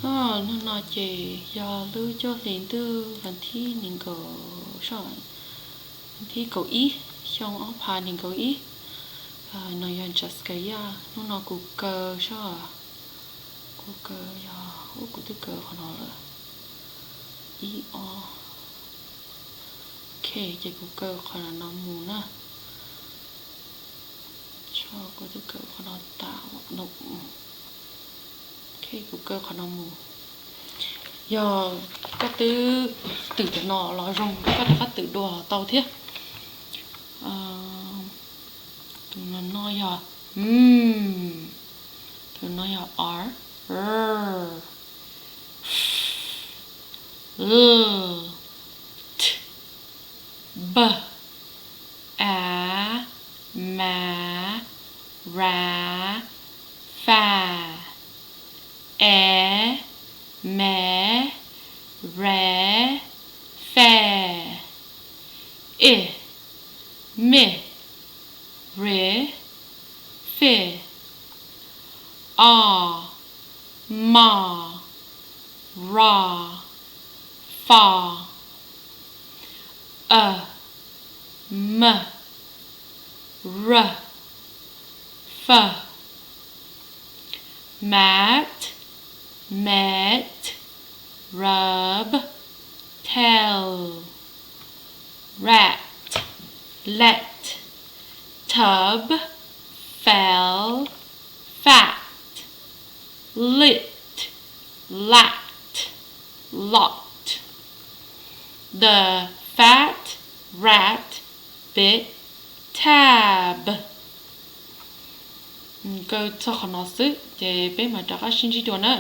Hnub no ces yog lub cuaj hlis ntuj vas thib nees nkaum, thib kaum ib, xyoo ob phav nees nkaum ib. No yog Jaskaia. Hnub no kuv kaw soj, kuv kaw yog, ub, kuv twb kaw qhov no lawm. Ib, ob. Ok, ces kuv kaw qhov no mus na. Kuv twb kaw qhov no tas. Ok, kuv kaw qhov no mus. Yog koj twb twm cov no los zoo, koj rov qab twm dua tau thiab. Tus no no yog, tus no yog r, r, f, l, t, b, a, ma, ra, fa, e, me, re, fe, i, mi, ri, fi, o, ma, ra, fa, a, m, r, f, mat, met, rub, tail, rat, let, tub, fell, fat, lit, lat, lot. The fat rat bit tab. Kaw txog qhov no xwb ces peb mam rov qab sib ntsib dua na.